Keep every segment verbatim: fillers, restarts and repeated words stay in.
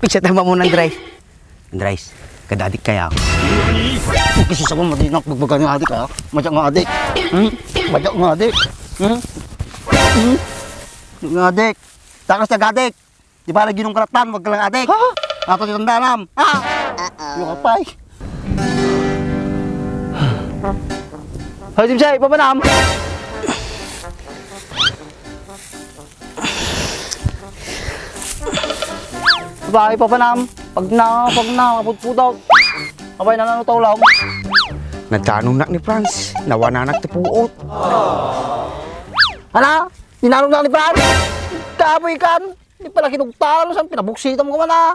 Pigsa ta mamon, Andres. Andres, kadadik kaya. Kasi sa madinak, bagbaga nga adik, ha? Madya nga adik. Hmm? Madya nga adik. Hmm? Hmm? Nga adik. Takas na gadik. Di ba, lagi nung karatan, wag ka lang adik. Ha? Ato yung tandaan, ha? Yung kapay. Hoy, Jimsy, papanam. Abay, papanam. Pag na, pag na, kaputputok. Abay, nanano tawlaw. Nagtanong nak ni Franz, nawananak ti puot. Hala, dinanong nak ni Franz. Kapoy kan. Di pala kinugtalan, saan pinabuksitan mo ka man, ah?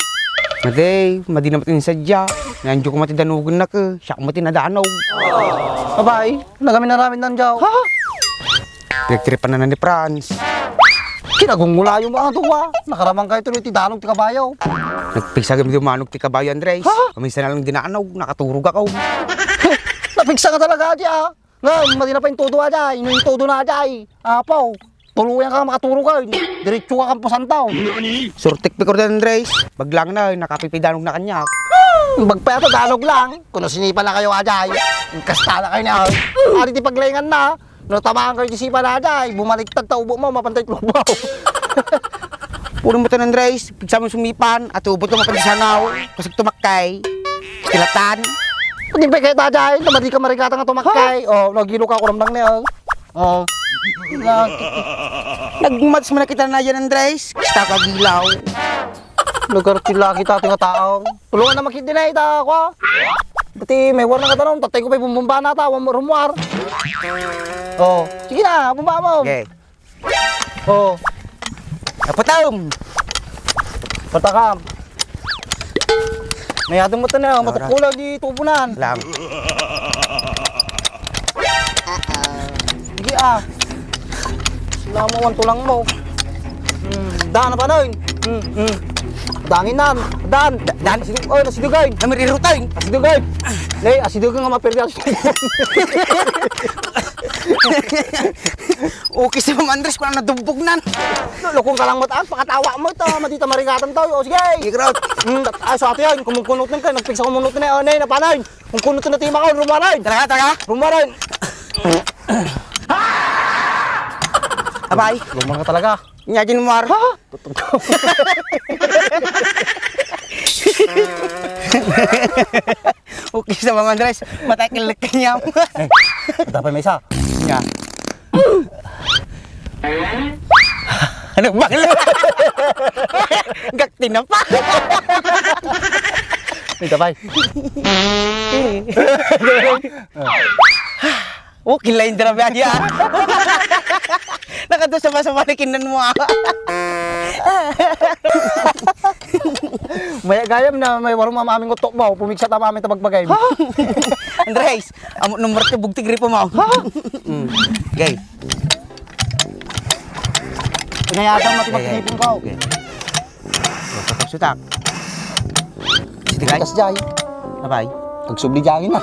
Madi, madi na matin sadya. Nandiyo ko mati danugan na ka. Siya ko mati nadanog. Abay, nagamin na ramin nandiyo. Ha? Pinagtripan na na ni Franz. Kinagungulayo mo ang tuwa. Nakaramang kayo tuloy ti danog ti kabayo. Nagpigsa kami dumanog ti kabayo, Andres. Ha? Kami sana lang dinanog, nakaturog ako. Napigsa ka talaga, Adi, ah. Nga, madi na pa intudo, Adi. Ino intudo na, Adi? Apaw, tuluyan ka makaturog, ay. Diretso ka kampusan tao. Surtik pikor, Andres. Baglang na, nakapipidanog na kanyak. Bagpay ato, danog lang. Kuno sinipa na kayo, Adi. Kasta na kayo na, ay. Adi ti paglaingan na. No, tamaan kayo ti sipa na, Adi. Bumaliktad ta ubo mo, mapantay ti lubaw. Puro mo tanan, Andres. Pigsa mo sumipan, at ubot ko mapagsangaw. Kasi tumakkay. Istilatan. Pag-impay kayo ta, Jay. Namadi ka marigata nga tumakkay. Oh, nagilo ka, kuram lang niya. Oh. Nagmats man na kita na yan, Andres. Kita ka gilaw. Lugar ti laki ta, ti nga tao. Tulungan na makit din eh, ita, kwa. Dati, may war na nga tanong. Tatay ko pa'y bumbumba na ta, rumuar. Oh, sige na, bumba mo. Okay. Oh. Apatam. Patakam. Mayadong mo tayo, matukulaw di tubunan. Lang. Sige ah. Sila mo, ang tulang mo. Hmm, daan na pa na yun. Hmm, hmm. Dangin nan. Daan. Da-, daan. Asidug-, oh, nasidugay. Namirirutay. Asidugay. Nay, asidugay nga mapirdi. Okay si Ma'am Andres, kung ano nadumbog nan. Lukong ka lang mataas, pakatawa mo ito. Madita marigatan tayo. O, sige. Sige, Rod. Hmm, ay, sa ato yan. Kumungkunot nun ka. Nagpigsa kumunot na yan. O, nay, napanay. Kung kunot na tima ka, rumaray. Talaga, talaga? Rumaray. Abay. Lumang ka talaga. Nya, din mo, Mar. Ha? Okay sa mga Andres, matay ka likat niya. Eh, dapat may isa. Niya. Ano ba? Gakti na pa. May dapat. Okay lang yung drabe niya. Nakadto sa masama na kinan mo, ah. May gayam na may warong mamaming utok mo, pumigsa ta mamit ta bagbagay. Andres, amo number ti bugti gripo mo. Mm. Okay. Pinayatan mo ti Gay, gay. Magtipon ko. Okay. Sutak, sutak. Sige, guys. Kas jay. Abay. Pagsubli jay na.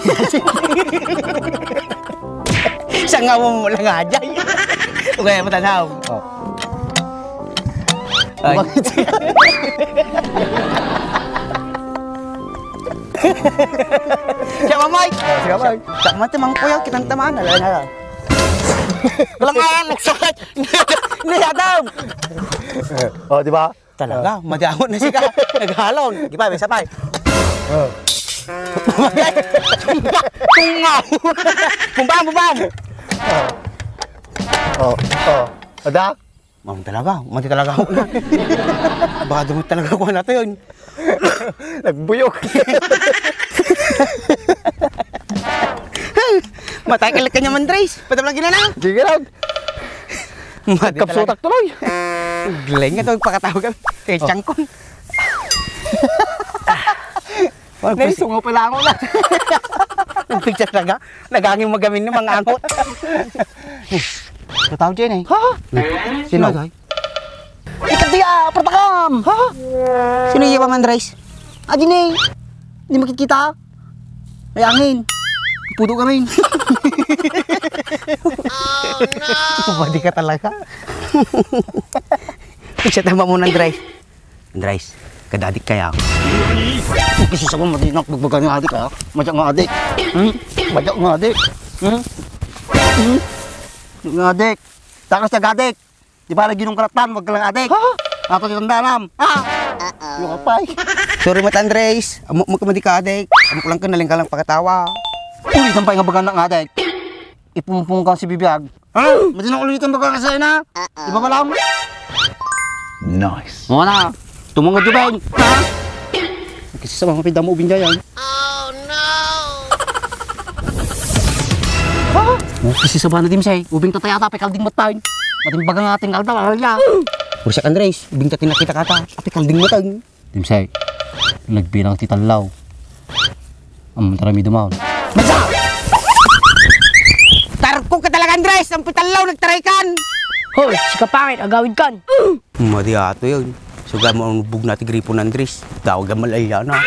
Sa nga mo lang nga jay. Okay, matanaw. Oh. Ay. Bakit? Siya, mamay. Oh, siya, mamay. Sa mati mang kuya, kitang tamaan. Ala, ala. Wala nga yan, nagsakit. Ni Adam. Oh, di ba? Talaga, madiangon na siya. Naghalon. Di ba, may sabay. Oh. Tungaw. Bumbang, bumbang. Oh, oh. Ada? Ma'am talaga, mati talaga ako na. Baka dumit talaga ako na to yun. Nagbuyok. Matay ka lang kanya, Mandres. Patablang ginana. Sige lang. Mati talaga. Kapsutak tuloy. Galing nga to, magpakatawag kami. Kay Changkon. Naisungaw pala ako na. Nagpicture talaga. Nagangin magamin ng mga angot. May tao dyan eh. Ha? Sino? Sino? Ikaw diya, Pratakam! Ha? Sino iya, Ma'am Andres? Ah, dyan eh. Di makikita. May angin. Puto kami. Pwede ka talaga. Isa tama mo, Andres. Andres, kadadik kaya? Kasi sa madinak, bagbaga nga adik, ha? Madya nga adik. Hmm? Madya nga adik. Hmm? Hmm? Nga adik. Takas na gadik. Di ba, lagi nung karatan, wag ka lang adik. Ha? Ato yung tandaan, ha? Yung kapay. Sorry, Mat Andres. Amo, amo ka madi ka adik. Amo ko lang ka, naling ka lang pakatawa. Ulit ang pahinga baga ng adik. Ipumpung ka si bibiyag. Ha? Madi na ulit ang baga kasi na. Di ba, malam? Nice. Mo na. Tumungad, Jubeng. Ha? Kasi sa mga pidamo, ubing dyan. Oh, no! Ha? Oh, kasi sa bana, Dimsay. Ubing tatay ata, pekal ding matay. Matimbaga nga ating aldaw, alalya. Ursak Andres, ubing tatay nakita kata, pekal ding matay. Dimsay, nagbilang ti tallaw. Ang tarami dumaon. Tarko ka talaga, Andres! Ang pitallaw, nagtaraykan! Hoy, si Kapangit, agawid kan! Madi ato yun. Suga mo ang bugna ti Gripon, Andres. Tawag ang malayana.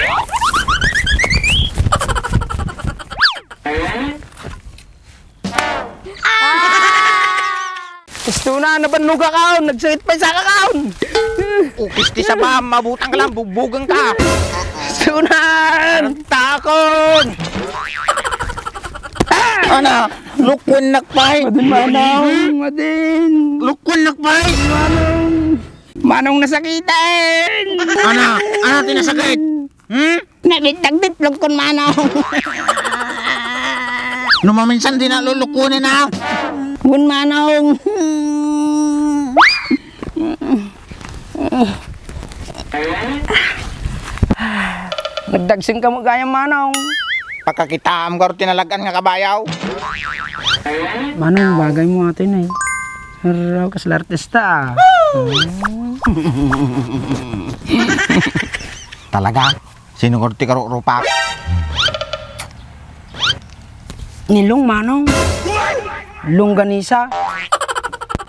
Istuna, nabannuga kaon, nagsakit pa isaka kaon. Ukis ti saba, mabutang ka lang, bugbugang ka. Istunan! Takon! Ana, lukwan nakpay. Madin, manong, madin. Lukwan nakpay. Manong. Manong nasakitan. Ana, ana ti nasakit. Hmm? Nabitag diplog kun manong. No maminsan di na lulukunin, ha? Kun manong. Nagdagsen ka mo gayam, manong. Pakakitaam garo tinalagan nga kabayaw. Manong, bagay mo atin eh. Pero kasla artista, ah. Talaga? Sino ko ti karurupak? Ni Long, manong. Longganisa.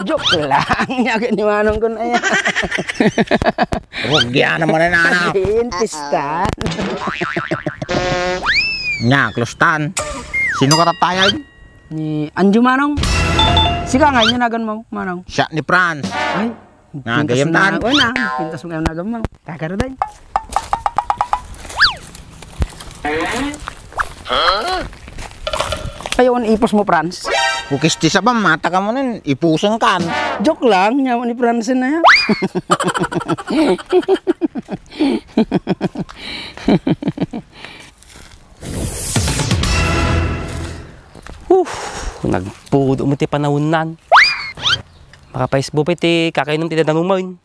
Joke lang. Nya, ni manong kun aya. Rugya naman na, anak. Intistan. Nya, klustan. Sino ka tattayan? Ni Anjo, manong. Sika nga, inyanagan mo, manong. Siya ni Franz. Ay, nagayam tan. Pintas mo na, pintas mo na, manong. Tagaraday. Ayaw, ang ipos mo, Franz. Ukis ti sabam, mata ka mo nun, ipusan kan. Joke lang, nyawa ni Franz na yan. Huh, nagpudo mo ti panawonan. Makapaisbo pa iti kakainom ti dadangumon.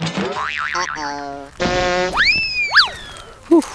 Huh,